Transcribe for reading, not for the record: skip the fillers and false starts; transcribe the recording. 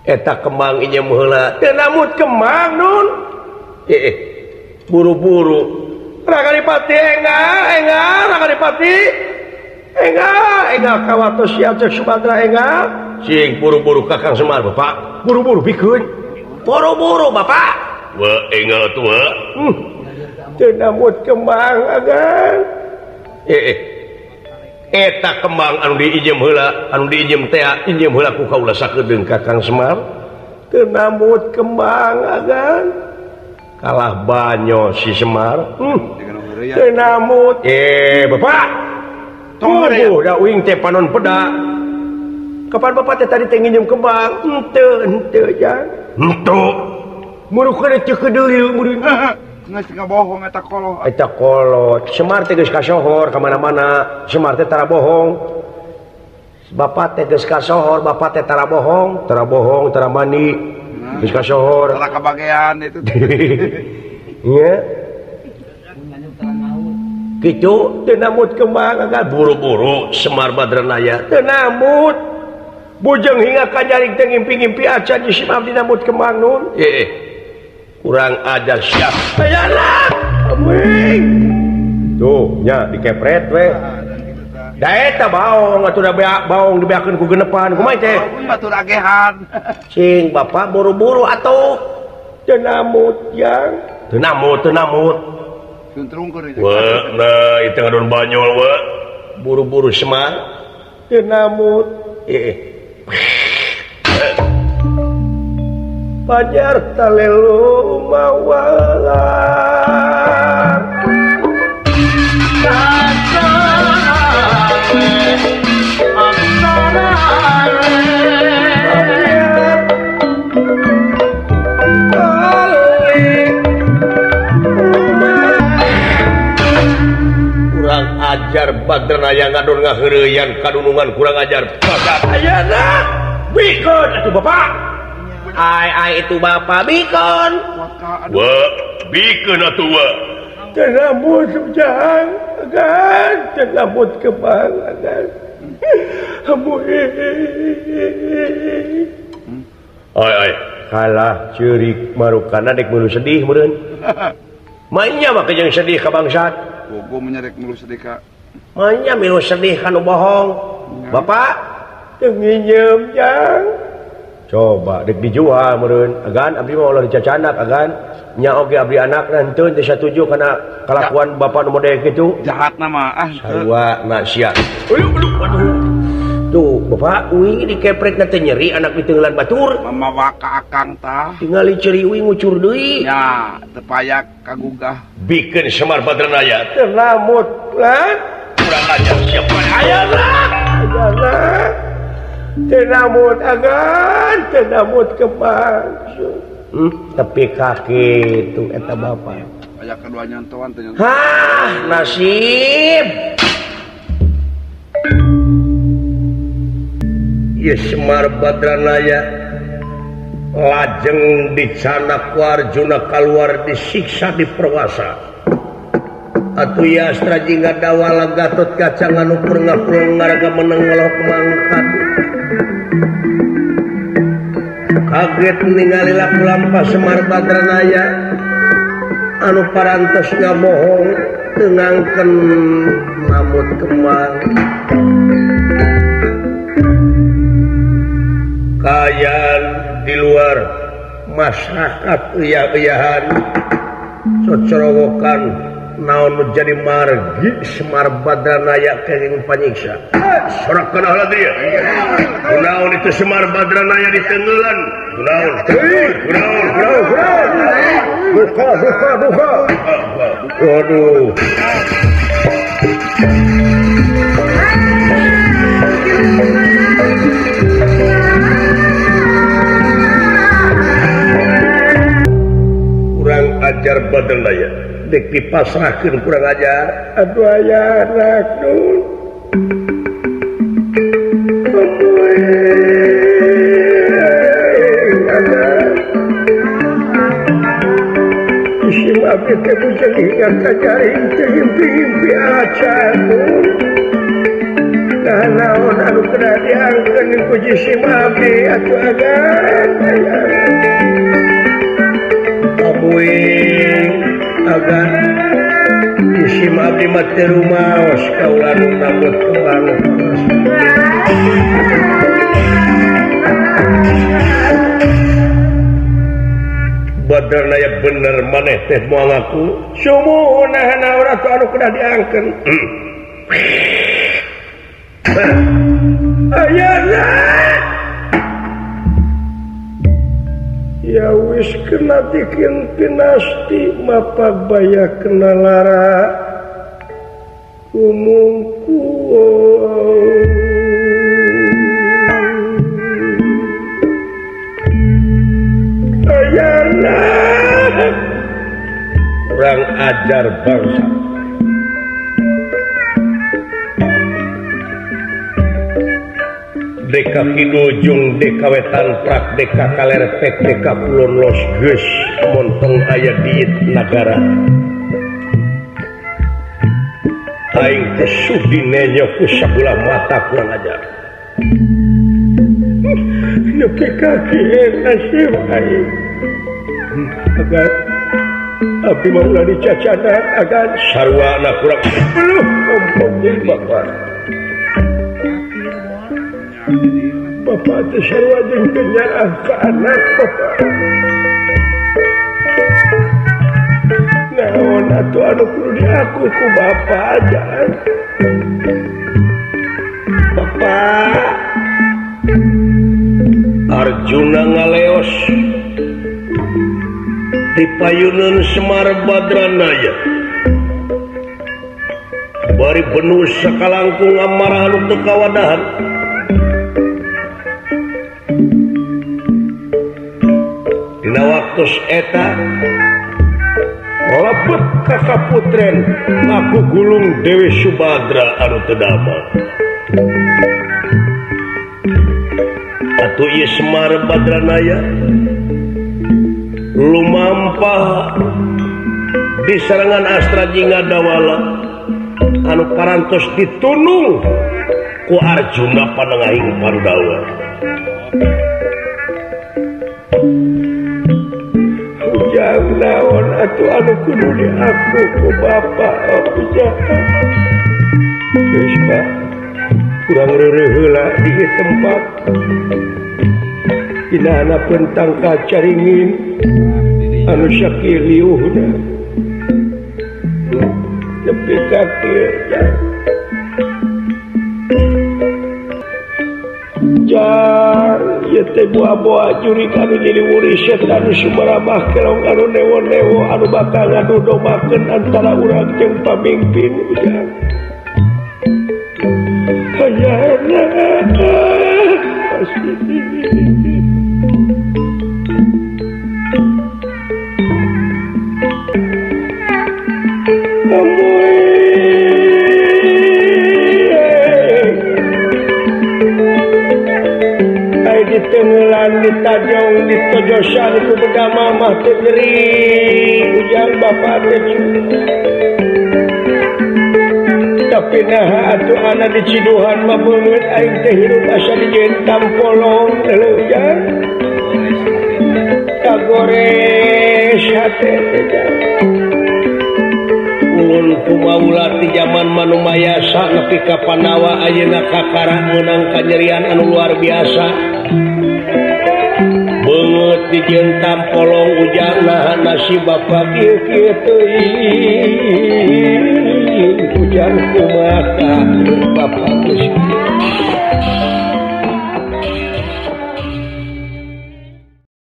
Eta kembang injem heula teu namut kembang nun. Buru-buru. Ragadipati enggal enggal Ragadipati enggal enggal kawatos sia cek Subadra enggal. Sing buru-buru Kakang Semar Bapak. Buru-buru bikeun. Buru-buru Bapak. Wa enggal tua. Teu namut kembang agan. Eta kembang anu diijem heula, anu diijem teh injem heula ku kaula sakedeung Kakang Semar. Teu namut kembang agan. Kalah banyo si Semar. Teu namut. Bapak. Tunggu da uing teh panon peda. Kapan bapak teh tadi teh nginjem kembang? Henteu, henteu jang. Henteu. Murukeun teu kedeuleu mureun. Geus ngabohong eta kolot. Eta kolot. Semar teh geus kasohor ka mana-mana. Semar teh tara bohong. Bapak teh geus kasohor, bapak teh tara bohong, tara bohong, tara mandi. Geus kasohor. Tara kabagean itu. Nya. Kitu teu namut kembang agan buru-buru Semar Badranaya. Teu namut. Bujeng hingga ka jaring teh ngimpi-ngimpi acan jisim abdi namut kembang nun. Kurang ajar siap. Ayalah. Tuh nya dikepret we. Da eta baong atuh da baong dibeakeun ku genepan kumaha teh? Batur agehan. Cing bapak buru-buru atuh. Teu namut jang. Teu namut, teu namut. Suntrungkeun itu. We, nah itu ngadon banyol we. Buru-buru Semar. Teu namut. Pajar talelu mawala kurang ajar Badranaya ngadon ngaheureuyan kadunungan kurang ajar Badranaya bikeun atuh bapak. Ai ai itu bapak bikon. Wa bikeun atuh wa. Teu namut jang agan, teu namut kembang agan. Ai ai kalah ceurik marukana dek meulu sedih meureun. Manya mah jeung sedih ka bangsat. Gogo menyerek milu sedih ka. Manya milu sedih ka nu bohong. Bapak teu nginjem jang. Coba dek dijual meureun agan abdi mah ulah dicacanak agan nya oge abdi anakna henteu teu satuju kana kalakuan bapak nu model kitu jahatna mah ah sarua na sia. Aduh tuh bapak uing dikepretna teh nyeri anak diteunglan batur mamawa ka akang tah tingali ceuri uing ngucur deui nya teu payak kagugah bikeun Semar Badranaya teu lamut lan kurang ajar siapa ayana ayana teu namut agan teu namut kembang tepi kaki itu eta bapak aya kedua nyontoan teh nyontoan. Hah nasib ieu Semar Badranaya lajeng dicanak ku Arjuna kaluar disiksa diperwasa atuh yastra jingga dawala Gatot Kaca anu purngapung ngaraga meneng ngelok mangkat kaget ningali laku lampah Semar Badranaya anu parantos ngabohong teu ngangken namut kembang kaayaan di luar masyarakat uyah-uyahan cocorowokan naon nu jadi margi Semar Badranaya kenging panyiksa. Sorakeun heula dieu. Kunaon itu Semar Badranaya ditenggelan? Kunaon? Kunaon? Kunaon? Duka, duka, duka. Waduh. Kurang ajar Badranaya. Dek dipasrahkeun kurang ajar. Aduh aya anak nun. Isim abdi teh bujeng hingga kajaring teu himpi-himpi acan nun. Nah naon anu kena diangkeun ku jisim abdi atuh agan. hayang abuing agan isim abdi mah teu rumaos kaula nu nambut kembang Badranaya bener maneh teh moal ngaku sumuhunahna urang teh anu kedah diangkeun. Ayana ya wis kena dikin pinasti mapag baya kena lara umungku ayana kurang ajar bangsa. Deka kidul jeung deka wetan prak deka kaler pek deka kulon los geus montong aya diit nagara aing teh sudi nenyo ku sabelah mata kurang ajar nepi ka kieu nasib aing agar abdi mah ulah dicacana agan sarwana kurang beluh ompong jeung bapak. Bapak teh sarua jeung teu nyaah ka anak bapak. Naon atuh anu kudu diaku ku bapak aja. Bapak Arjuna ngaleos di payuneun Semar Badranaya. Bari benus sakalangkung amarah anu teu kawadahan. Dina waktu eta lebet ka kaputren ngaku gulung Dewi Subadra anu teu damel. Atuh ieu Semar Badranaya lumampah di serangan Astra Jingga Dawala anu parantos ditunung ku Arjuna panengahing Pandawa. Ujang naon atuh anu kudu diaku ku bapa ujang. Geus Pak, kurang reureuh heula di ieu tempat. Inahna pentang kacaringin anu sakieu liuhna. Nepi ka kieu jang. Jar ieu teh boa-boa jurig anu nyiliwuri setan sumaramah kelong anu newo-newo anu bakal ngadu dombakeun antara urang jeung pamimpin ujang. Hayana ditengelan ditajong ditojosan ku beda mamah teu nyeri ujang bapak teh. Tapi naha atuh anak diciduhan mah beungeut aing teh hirup asa dijieun tampolong leuh ujang kagores hate teh jang. Ulun kumaula ti jaman Manumayasa nepi ka Pandawa ayeuna kakara meunang kanyerian anu luar biasa. Beungeut dijieun tampolong ujang naha nasib bapak kieu kieu teuing ujang kumaha bapak geus.